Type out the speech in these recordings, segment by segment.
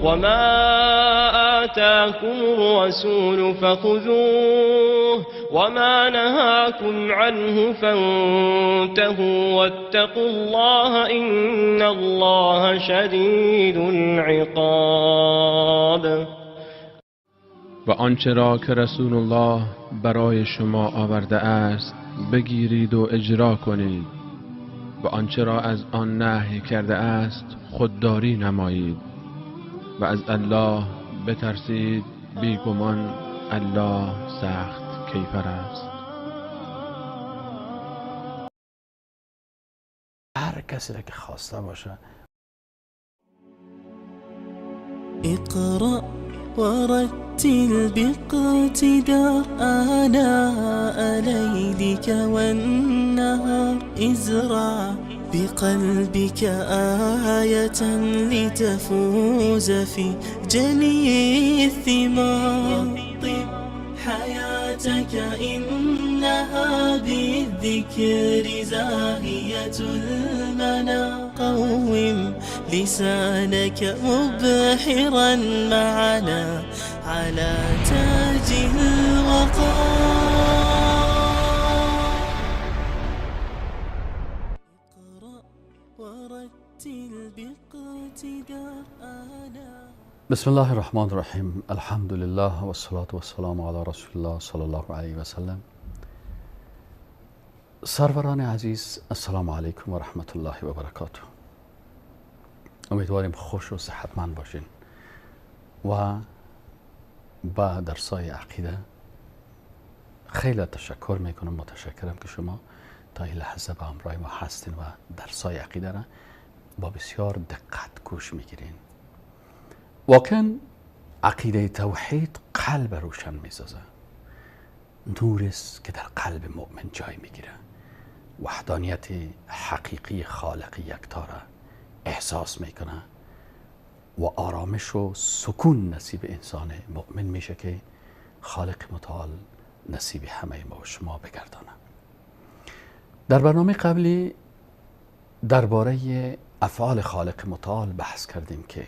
وما آتاكم الرسول فخذوه وما نهاكم عنه فانتهوا واتقوا الله إن الله شديد العقاب. و آنچه را که رسول الله برای شما آورده است بگیرید و اجرا کنید و آنچه را از آن نهی کرده است خودداری نمایید و از الله بترسید، بیگمان الله سخت کیفر است. هر کسی را که خواسته باشه. اقرأ ورتل باقتدار آناء ليلك والنهار، ازرع بقلبك آية لتفوز في جني الثمار، طب حياتك إنها بالذكر زاهية المنى، قوم لسانك مبحرا معنا على تاج الوقار. اقرأ ورتل باقتدار آناء. بسم الله الرحمن الرحیم. الحمد لله والصلاة والسلام علی رسول الله صلی الله علیه و سلم. سروران عزیز، السلام علیکم و رحمت الله و برکاته. امیدواریم خوش و صحتمند باشین و با درسای عقیده خیلی تشکر میکنم، متشکرم که شما تا این لحظه با همراه ما هستین و درسای عقیده را با بسیار دقت گوش میگیرین. واقعا عقیده توحید قلب روشن میسازه، نور است که در قلب مؤمن جای میگیره، وحدانیت حقیقی خالق یکتا را احساس میکنه و آرامش و سکون نصیب انسان مؤمن میشه که خالق متعال نصیب همه ما و شما بگردانه. در برنامه قبلی درباره افعال خالق متعال بحث کردیم که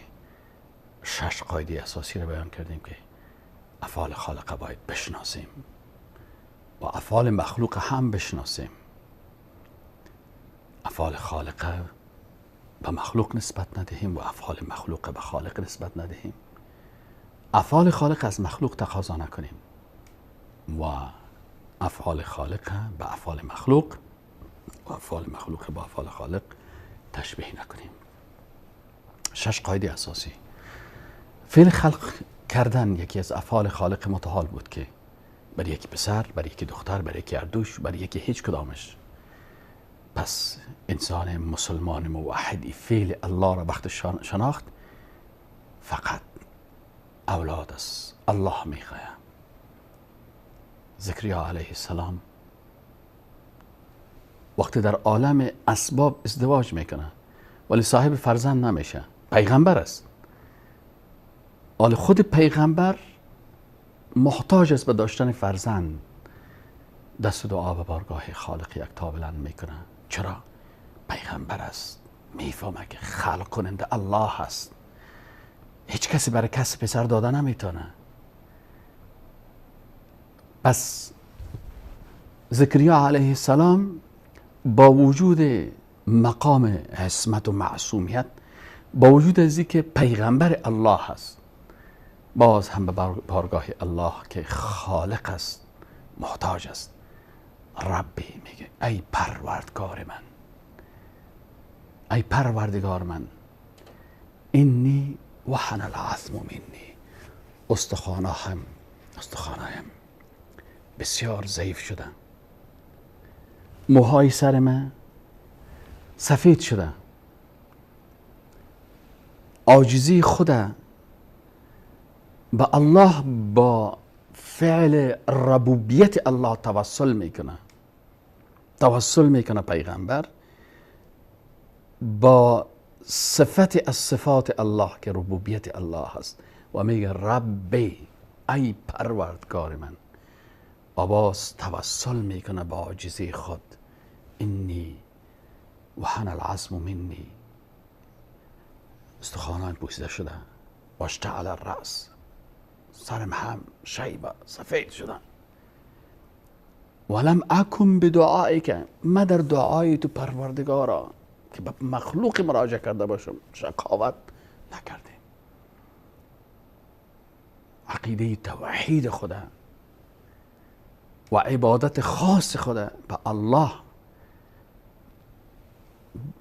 6 قاعده اساسی را بیان کردیم که افعال خالق باید بشناسیم و افعال مخلوق هم بشناسیم. افعال خالق به مخلوق نسبت ندهیم و افعال مخلوق به خالق نسبت ندهیم. افعال خالق از مخلوق تقاضا نکنیم و افعال خالق به افعال مخلوق و افعال مخلوق به افعال خالق تشبیه نکنیم. 6 قاعده اساسی. فعل خلق کردن یکی از افعال خالق متعال بود که بر یکی پسر، بر یکی دختر، بر یکی اردوش، بر یکی هیچ کدامش. پس انسان مسلمان موحد فعل الله را وقت شناخت فقط اولاد است، الله میخواه. زکریا علیه السلام وقتی در عالم اسباب ازدواج میکنه ولی صاحب فرزند نمیشه، پیغمبر است. حال خود پیغمبر محتاج است به داشتن فرزند، دست دعا به بارگاه خالق یکتا بلند میکنه. چرا؟ پیغمبر است، میفهمه که خلق کننده الله است، هیچ کسی برای کسی پسر داده نمیتونه. پس زکریا علیه السلام با وجود مقام عصمت و معصومیت، با وجود از اینکه پیغمبر الله است، باز هم به بارگاه الله که خالق است محتاج است. ربی میگه ای پروردگار من، ای پروردگار من، اینی وحن العظم منی، استخوانهایم بسیار ضعیف شده، موهای سر من سفید شده، عاجزی خود به الله با فعل ربوبیت الله توسل میکنه، توسل میکنه پیغمبر با صفت از صفات الله که ربوبیت الله هست و میگه ربی، ای پروردگار من. آواز توسل میکنه با عاجزی خود، انی وحن العظم منی، استخوانان پوسیده شده، واشتعل الرأس، سرم هم شیبه سفید شدن. ولم اکن بدعائک، ما در دعای تو پروردگارا که به مخلوق مراجعه کرده باشم شقاوت نکردیم. عقیده توحید خدا و عبادت خاص خدا به الله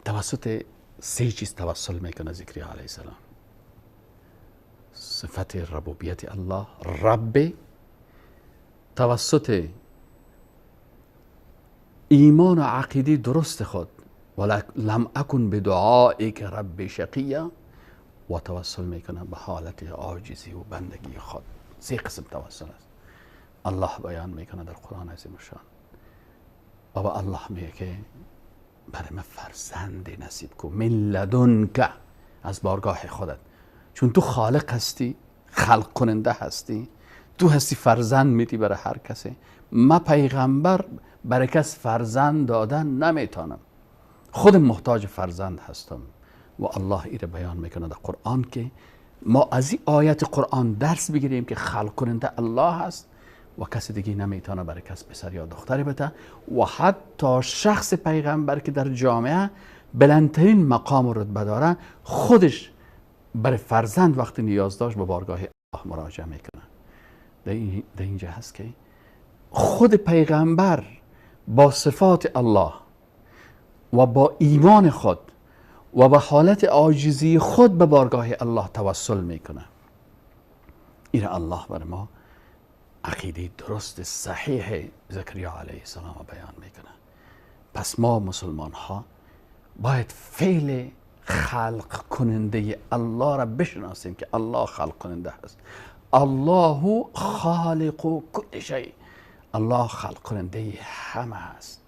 توسط سه چیز توسل میکنه زکریا علیه السلام: صفت ربوبیت الله، رب، توسط ایمان و عقیده درست خود ولم اکن بدعائک رب شقیا، و توسل میکنه به حالت عاجزی و بندگی خود. سه قسم توسل است. الله بیان میکنه در قرآن عظیم الشان و به الله میگه که برای من فرزند نصیب کن، من لدنک، از بارگاه خودت، چون تو خالق هستی، خلق کننده هستی، تو هستی فرزند میدی برای هر کسی. من پیغمبر برای کس فرزند دادن نمیتونم، خود محتاج فرزند هستم. و الله ایره بیان میکنه در قرآن که ما از این آیت قرآن درس بگیریم که خلق کننده الله هست و کسی دیگه نمیتونه برای کس پسر یا دختری بده، و حتی شخص پیغمبر که در جامعه بلندترین مقام و رتبه داره خودش برای فرزند وقتی نیاز داشت به بارگاه الله مراجعه میکنه. در اینجا هست که خود پیغمبر با صفات الله و با ایمان خود و به حالت عاجزی خود به بارگاه الله توسل میکنه. این الله بر ما عقیده درست صحیح زکریا علیه السلام بیان میکنه. پس ما مسلمان ها باید فعل خلق کننده الله را بشناسیم که الله خلق کننده است. الله خالق کل شیء، الله خلق کننده همه است.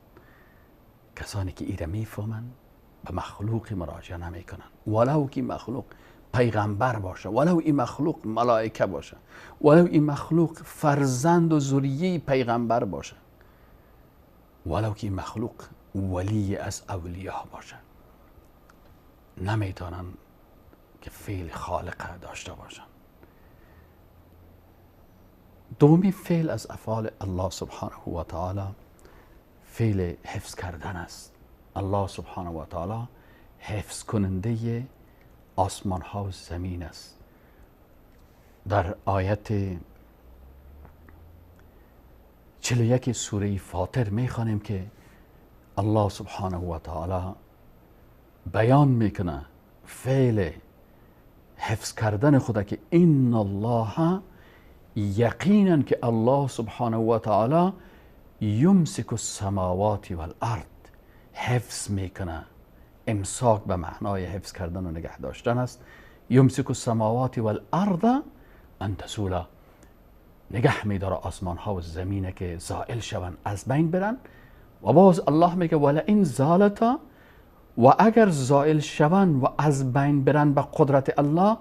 کسانی که ایره میفهمند به مخلوق مراجعه نمیکنن، ولو که مخلوق پیغمبر باشه، ولو این مخلوق ملائکه باشه، ولو این مخلوق فرزند و ذریه پیغمبر باشه، ولو که این مخلوق ولی از اولیاء باشه، نمیتونن که فعل خالق داشته باشن. دومی فعل از افعال الله سبحانه و تعالی فعل حفظ کردن است. الله سبحانه و تعالی حفظ کننده آسمان ها و زمین است. در آیت 41 سوره فاطر میخوانیم که الله سبحانه و تعالی بیان میکنه فعل حفظ کردن خدا که ان الله، یقینا که الله سبحانه و تعالی یمسک السماوات والارض، حفظ میکنه. امساک به معنای حفظ کردن و نگه داشتن است. یمسک السماوات والارض ان تزولا، نگه میداره آسمان ها و زمینه که زائل شون، از بین برن. و باز الله میگه ولئن زالتا، و اگر زائل شون و از بین برن به قدرت الله،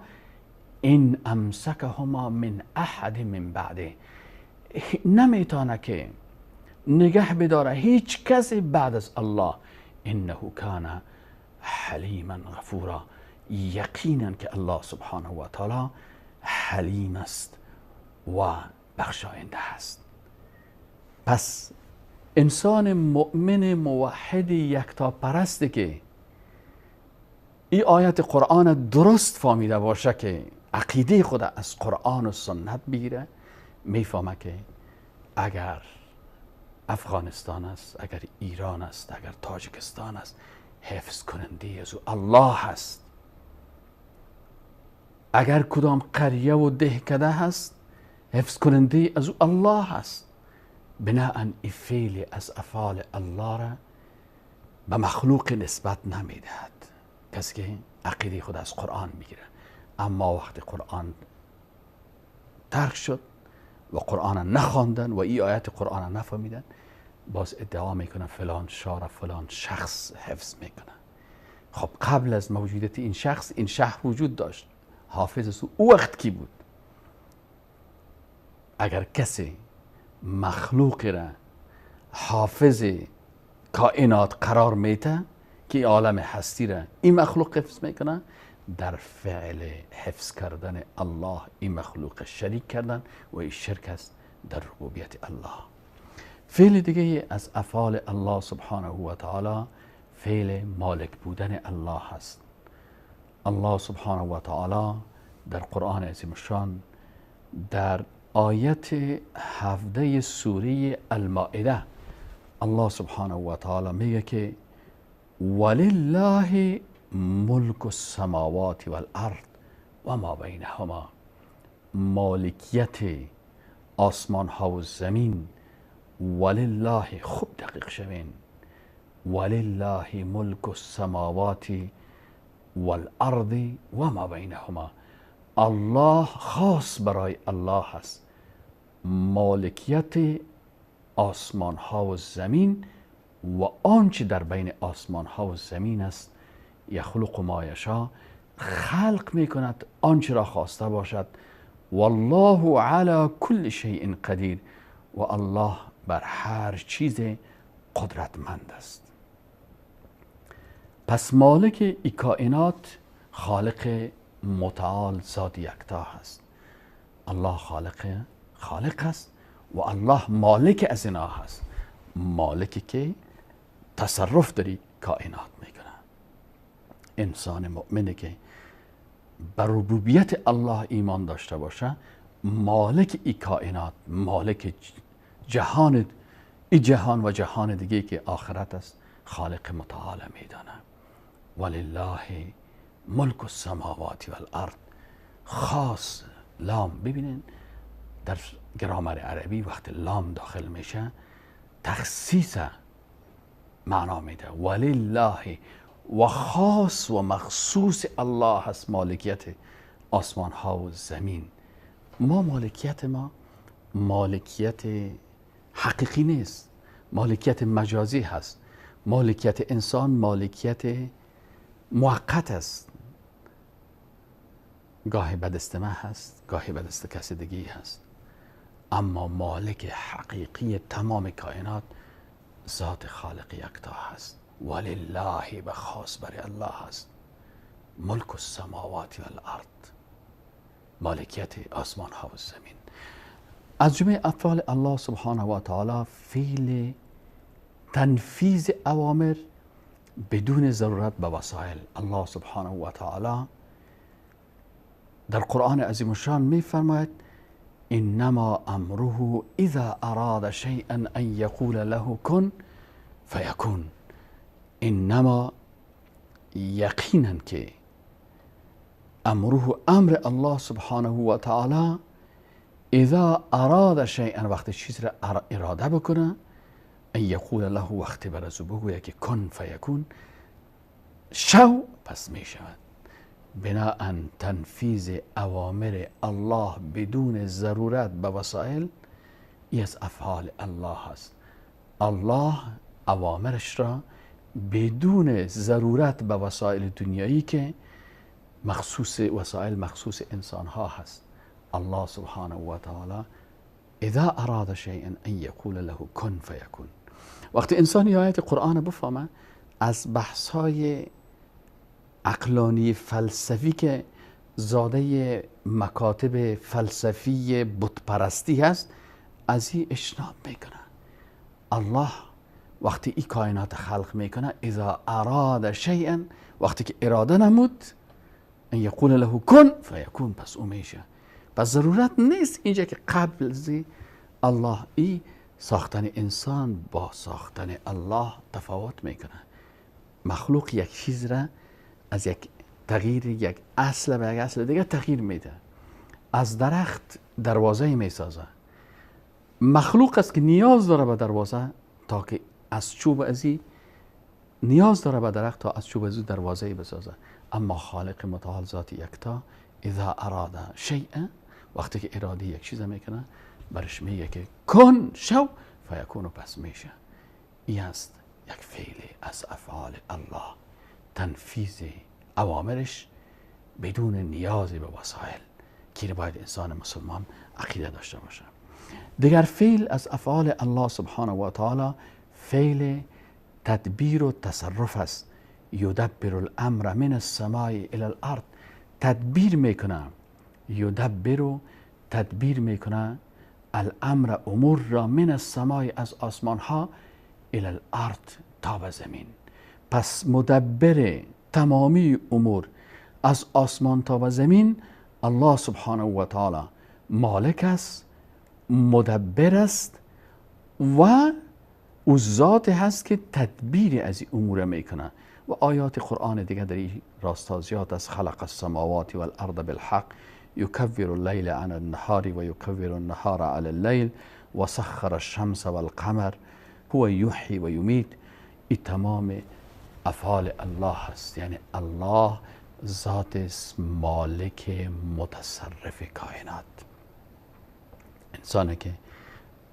این امسکهما من احد من بعده، نمیتونه که نگه بداره هیچ کسی بعد از الله. انه کان حلیما غفورا، یقینا که الله سبحانه و تعالی حلیم است و بخشاینده است. پس انسان مؤمن موحد یکتا پرستی که این آیت قرآن درست فهمیده باشه که عقیده خود از قرآن و سنت بگیره، میفهمه که اگر افغانستان است، اگر ایران است، اگر تاجیکستان است، حفظ کننده از او الله است. اگر کدام قریه و دهکده هست، حفظ کننده از او الله است. بناءً این فعل از افعال الله را به مخلوق نسبت نمیدهد، کسی که عقیده خود از قرآن میگیره. اما وقتی قرآن ترک شد و قرآن نخواندن و این آیت قرآن نفهمیدن، باز ادعا میکنه فلان شهر فلان شخص حفظ میکنه. خب قبل از موجودیت این شخص این شهر وجود داشت، حافظ او وقت کی بود؟ اگر کسی مخلوق را حافظ کائنات قرار میده که عالم هستی را این مخلوق حفظ میکنه، در فعل حفظ کردن الله این مخلوق شریک کردن و این شرک است در ربوبیت الله. فعل دیگه از افعال الله سبحانه و تعالی فعل مالک بودن الله است. الله سبحانه و تعالی در قرآن عظیم الشان در آیت 17 سوره المائده الله سبحانه و تعالی میگه که ولله ملک السماوات والارض و ما بینهما، مالکیت آسمان ها و زمین. ولله، خوب دقیق شوین، ولله ملک السماوات والارض و ما بینهما، الله خاص برای الله است مالکیت آسمان ها و زمین و آنچه در بین آسمان ها و زمین است. یخلق ما یشا، خلق میکند آنچه را خواسته باشد. والله علی کل شیء قدیر، و الله بر هر چیز قدرتمند است. پس مالک ای کائنات خالق متعال ذات یکتا هست. الله خالق است و الله مالک از اینا هست، مالکی که تصرف داری کائنات میکنه. انسان مؤمنی که بر ربوبیت الله ایمان داشته باشه، مالک ای کائنات، مالک جهان، ای جهان و جهان دیگه که آخرت است، خالق متعال میدانه. ولله ملک السماوات والارض، خاص لام. ببینین در گرامر عربی وقت لام داخل میشه تخصیص معنا میده. ولله و خاص و مخصوص الله هست مالکیت آسمان ها و زمین. ما مالکیت ما مالکیت حقیقی نیست، مالکیت مجازی هست. مالکیت انسان مالکیت موقت است، گاهی به دست من هست، گاهی به دست کسی دیگه هست. اما مالک حقیقی تمام کائنات ذات خالق یکتا هست. ولله به خاص برای الله هست ملک السماوات والارض، مالکیت آسمان ها و زمین. از جمله افعال الله سبحانه و تعالی فعل تنفیذ اوامر بدون ضرورت به وسایل. الله سبحانه و تعالی در قرآن عظیم الشان می فرماید انما امره اذا اراد شیئا ان یقول له کن فیکون. انما یقینا که امره امر الله سبحانه و تعالی اذا اراد شیئا، وقتی چیز را اراده بکنه، ان یقول له، وقتی بر از او بگوید که کن فیکون، شو، پس می شود. بناءً تنفیذ اوامر الله بدون ضرورت به وسایل ای از افعال الله است. الله اوامرش را بدون ضرورت به وسایل دنیایی که مخصوص وسایل مخصوص انسان ها هست، الله سبحانه و تعالی اذا اراد شیئا ان یقول له کن فیکون. وقتی انسان آیت قرآن بفهمه، از بحث های عقلانی فلسفی که زاده مکاتب فلسفی بتپرستی هست، از این اجتناب میکنه. الله وقتی این کائنات خلق میکنه، اذا اراد شیئا، وقتی که اراده نمود، ان یقول له کن فیکون، پس او میشه. پس ضرورت نیست اینجا که قبل از الله ای ساختن انسان با ساختن الله تفاوت میکنه. مخلوق یک چیز را از یک تغییر یک اصل به یک اصل دیگه تغییر میده. از درخت دروازه میسازه. مخلوق است که نیاز داره به دروازه تا که از چوب ازی نیاز داره به درخت تا از چوب ازی دروازه بسازه. اما خالق متعال ذات یکتا اذا اراد شیئا، وقتی که اراده یک چیز میکنه، برش میگه که کن، شو، فیکون، و پس میشه. این است یک فعل از افعال الله، تنفیذ اوامرش بدون نیاز به وسایل که باید انسان مسلمان عقیده داشته باشه. دیگر فعل از افعال الله سبحانه و تعالی فعل تدبیر و تصرف است. یدبر الامر من السماء الى الارض. تدبیر میکنه، یدبر تدبیر میکنه، الامر امور را، من السماء از آسمان ها، الی الارض تا به زمین. پس مدبر تمامی امور از آسمان تا به زمین الله سبحانه و تعالی مالک است، مدبر است و او ذات هست که تدبیر از این امور میکنه. و آیات قرآن دیگه در این راستا زیاد است. خلق السماوات والارض بالحق یکور اللیل عن النهار و یکور النهار علی اللیل و سخر الشمس والقمر هو یحیی و یمیت. این تمام افعال الله است، یعنی الله ذات است مالک متصرف کائنات. انسانی که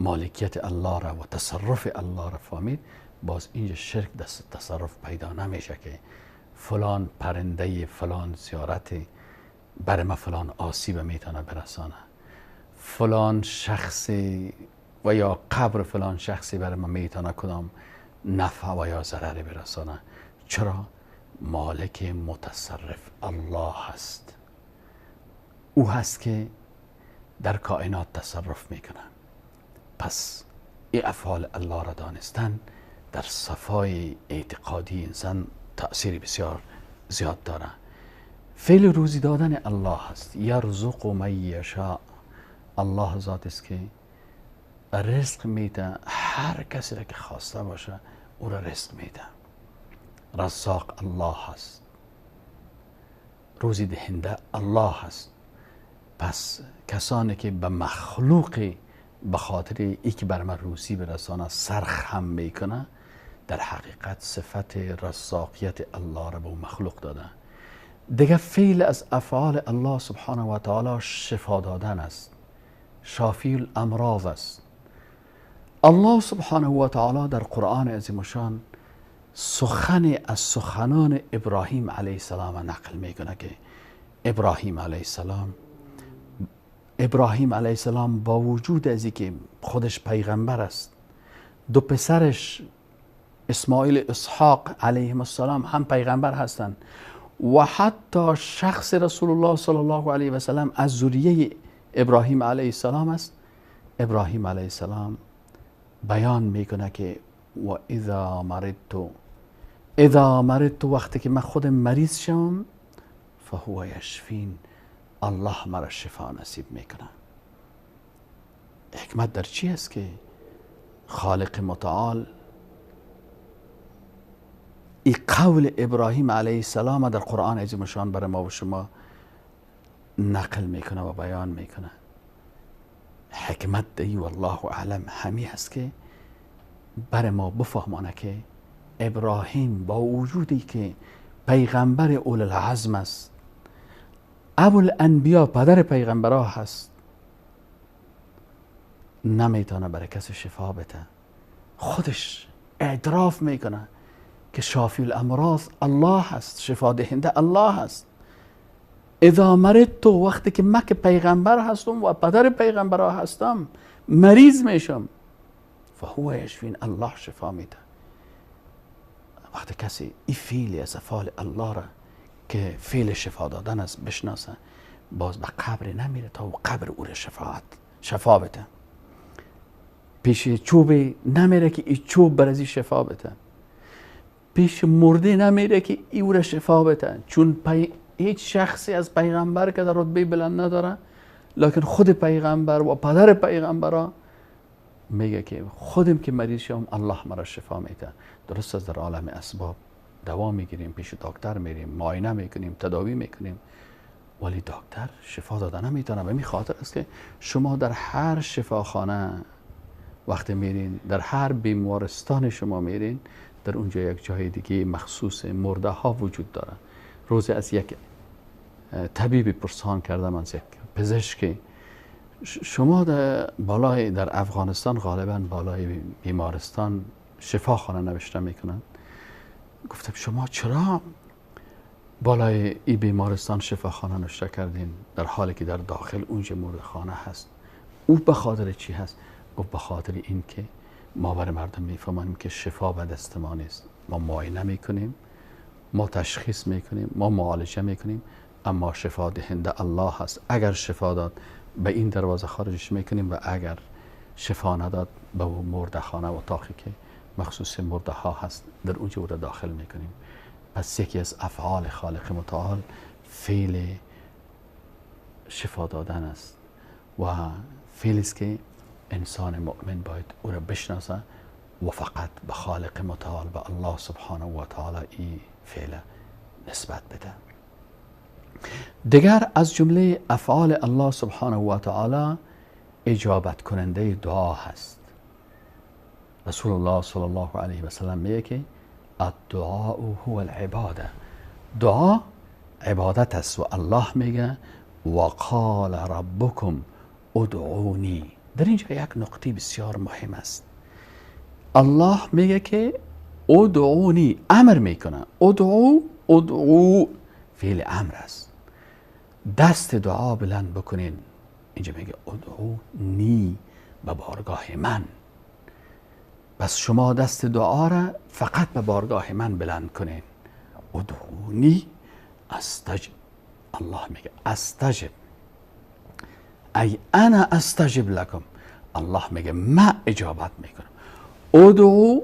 مالکیت الله را و تصرف الله را فهمید، باز اینجا شرک دست تصرف پیدا نمیشه که فلان پرنده فلان زیارت بر ما فلان آسیب میتونه برسانه، فلان شخص و یا قبر فلان شخصی بر ما میتونه کدام نفع و یا ضرر برسانه. چرا؟ مالک متصرف الله هست، او هست که در کائنات تصرف میکنه. پس این افعال الله را دانستن در صفای اعتقادی انسان تأثیر بسیار زیاد داره. فعل روزی دادن الله هست، یرزق من یشاء. الله ذات است که رزق میده، هر کسی را که خواسته باشه او را رزق میده. رزاق الله هست، روزی دهنده الله هست. پس کسانی که به مخلوق به خاطر ای که بر من روزی برسانه سرخم میکنه، در حقیقت صفت رزاقیت الله را به مخلوق داده. دیگه فعل از افعال الله سبحانه و تعالی شفا دادن است، شافی الامراض است. الله سبحانه و تعالی در قرآن عظیم الشان سخن از سخنان ابراهیم علیه السلام نقل میکنه که ابراهیم علیه السلام با وجود از اینکه خودش پیغمبر است، دو پسرش اسماعیل اسحاق علیهم السلام هم پیغمبر هستند و حتی شخص رسول الله صلی الله علیه و سلم از ذریه ابراهیم علیه السلام است. ابراهیم علیه السلام بیان میکنه که و اذا مرضت، اذا مرضت، وقتی که من خود مریض شم، فهو یشفین، الله مرا شفا نصیب میکنه. حکمت در چی است که خالق متعال ای قول ابراهیم علیه السلام در قرآن عظیم الشان برای ما و شما نقل میکنه و بیان میکنه. حکمت دی والله اعلم همی هست که برای ما بفهمانه که ابراهیم با وجودی که پیغمبر اول العزم است، ابو الانبیا، پدر پیغمبرها هست، نمیتونه برای کسی شفا بده. خودش اعتراف میکنه که شافی الامراض الله هست، شفا دهنده الله هست. اذا مرضت، وقتی که من که پیغمبر هستم و پدر پیغمبرها هستم مریض میشم، فهو یشفین، الله شفا میده. وقتی کسی این فعل از افعال الله را که فعل شفا دادن است بشناسه، باز به قبر نمیره تا او قبر او را شفا بده. پیش چوب نمیره که این چوب بر از شفا بده. پیش مرده نمیره که او را شفا بده، چون هیچ شخصی از پیغمبر که در رتبه بلند نداره، لکن خود پیغمبر و پدر پیغمبرا میگه که خودم که مریض شم الله مرا شفا میده. درست از در عالم اسباب دوا میگیریم، پیش دکتر میریم، معاینه میکنیم، تداوی میکنیم، ولی دکتر شفا داده نمیتونه. به می خاطر است که شما در هر شفاخانه وقتی میرین، در هر بیمارستان شما میرین، در اونجا یک جای دیگه مخصوص مرده ها وجود داره. روزی از یک طبیب پرسان کردم، از یک پزشک، شما در بالای در افغانستان غالبا بالای بیمارستان شفاخانه نوشته میکنن. گفتم شما چرا بالای این بیمارستان شفاخانه نوشته کردین در حالی که در داخل اونجا مرده خانه هست؟ او به خاطر چی هست؟ گفت به خاطر این که ما برای مردم میفهمانیم که شفا به دست ما نیست. ما معاینه میکنیم، ما تشخیص میکنیم، ما معالجه میکنیم، اما شفا دهنده الله هست. اگر شفا داد به این دروازه خارجش میکنیم و اگر شفا نداد به مرده خانه و اتاقی که مخصوص مرده ها هست در اونجا او را داخل میکنیم. پس یکی از افعال خالق متعال فعل شفا دادن است و فعلی است که انسان مؤمن باید او را بشناسه و فقط به خالق متعال، به الله سبحانه و تعالی این فعل نسبت بده. دیگر از جمله افعال الله سبحانه و تعالی اجابت کننده دعا هست. رسول الله صلی الله علیه و سلم میگه که الدعاء هو العباده، دعا عبادت است و الله میگه و قال ربکم ادعونی. در اینجا یک نقطه بسیار مهم است. الله میگه که ادعونی، امر میکنه. ادعو، ادعو فعل امر است. دست دعا بلند بکنین. اینجا میگه ادعونی، به بارگاه من. پس شما دست دعا را فقط به بارگاه من بلند کنین. ادعونی استجب. الله میگه استجب، ای انا استجب لکم. الله میگه من اجابت میکنم. ادعو،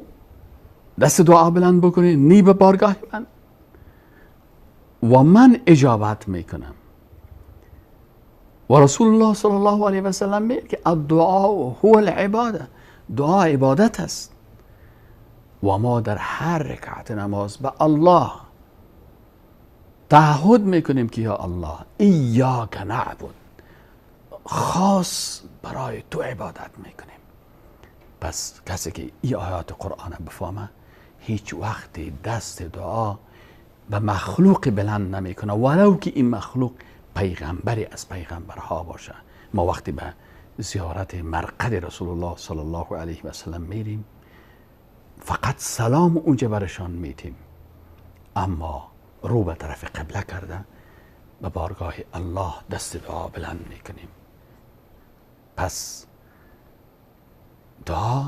دست دعا بلند بکنین، نی به بارگاه من، و من اجابت میکنم. و رسول الله صلی الله علیه و سلم میگه که الدعاء هو العباده، دعا عبادت است. و ما در هر رکعت نماز به الله تعهد میکنیم که یا الله ایاک نعبد، خاص برای تو عبادت میکنیم. پس کسی که این آیات قرآن بفهمه هیچ وقتی دست دعا به مخلوق بلند نمیکنه، ولو که این مخلوق پیغمبری از پیغمبرها باشه. ما وقتی به زیارت مرقد رسول الله صلی الله علیه و سلم میریم فقط سلام اونجا برشان میتیم، اما رو به طرف قبله کرده به بارگاه الله دست دعا بلند میکنیم. پس دعا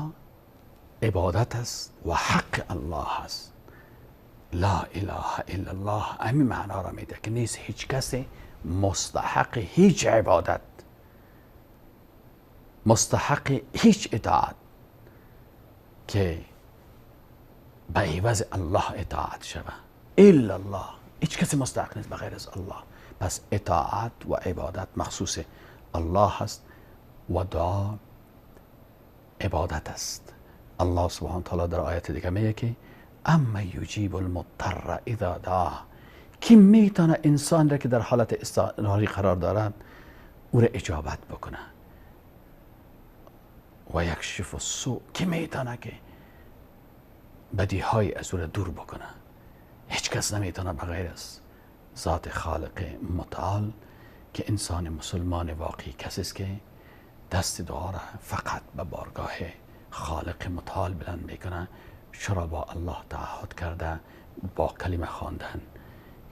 عبادت است و حق الله است. لا اله الا الله همین معنا را میده که نیست هیچ کسی مستحق هیچ عبادت، مستحق هیچ اطاعت که به عوض الله اطاعت شود الا الله. هیچ کسی مستحق نیست بغیر از الله. پس اطاعت و عبادت مخصوص الله است و دعا عبادت است. الله سبحانه وتعالی در آیت دیگه میگه که اما یجیب المضطر اذا دعاه، کی میتونه انسان را که در حالت اضطراری قرار دارد او را اجابت بکنه؟ و یکشف السوء، کی میتونه که بدی های از او را دور بکنه؟ هیچ کس نمیتونه بغیر از ذات خالق متعال، که انسان مسلمان واقعی کسی است که دست دعا را فقط به بارگاه خالق متعال بلند میکنه. چرا با الله تعهد کرده با کلمه خواندن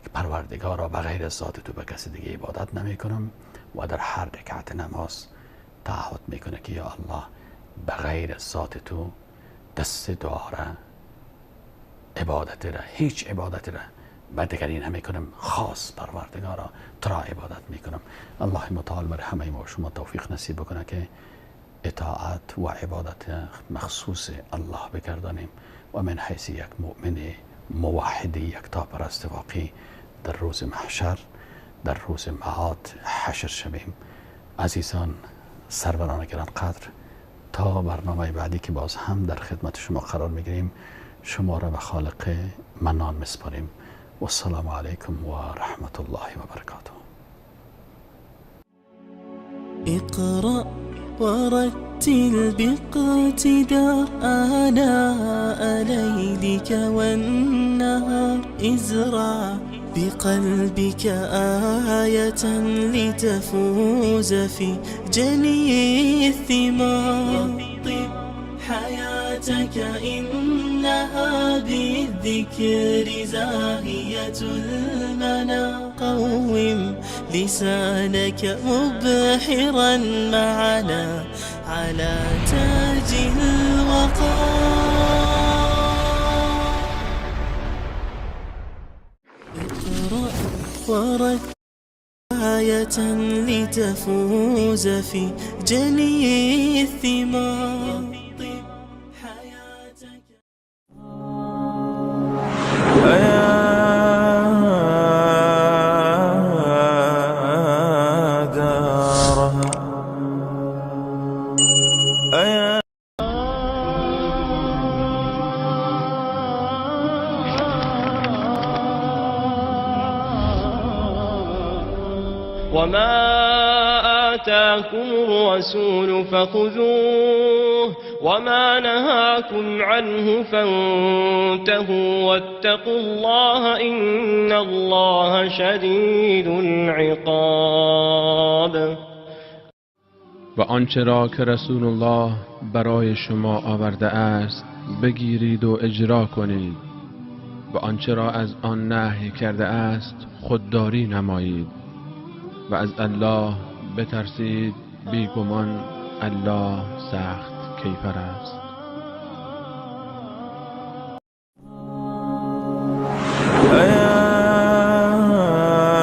که پروردگار را بغیر از ذات تو به کسی دیگه عبادت نمی کنم، و در هر رکعت نماز تعهد میکنه که یا الله بغیر از ذات تو دست دعا را، عبادت را، هیچ عبادت را به دیگری نمی کنم، خاص پروردگارا تو را عبادت میکنم. الله متعال بر همه ما و شما توفیق نصیب بکنه که اطاعت و عبادت مخصوص الله بگردانیم و من حیث یک مؤمن موحد یکتاپرست واقعی در روز محشر، در روز معاد حشر شویم. عزیزان، سروران گرانقدر، تا برنامه بعدی که باز هم در خدمت شما قرار میگیریم، شما را به خالق منان میسپاریم. و السلام علیکم و رحمت الله و برکاته. اقرأ ورتل باقتدار آناء ليلك والنهار، ازرع بقلبك آية لتفوز في جني الثمار. حياتك إنها بالذكر زاهية المنى، قوم لسانك مبحرا معنا على تاج الوقار. اقرأ ورتل بداية لتفوز في جني الثمار. أيا دارها أيا وما آتاكم الرسول فخذوه وما نهاكم عنه فانتهوا واتقوا الله إن الله شديد العقاب. و آنچه را که رسول الله برای شما آورده است بگیرید و اجرا کنید و آنچه را از آن نهی کرده است خودداری نمایید و از الله بترسید، بیگمان الله سخت کیفر است.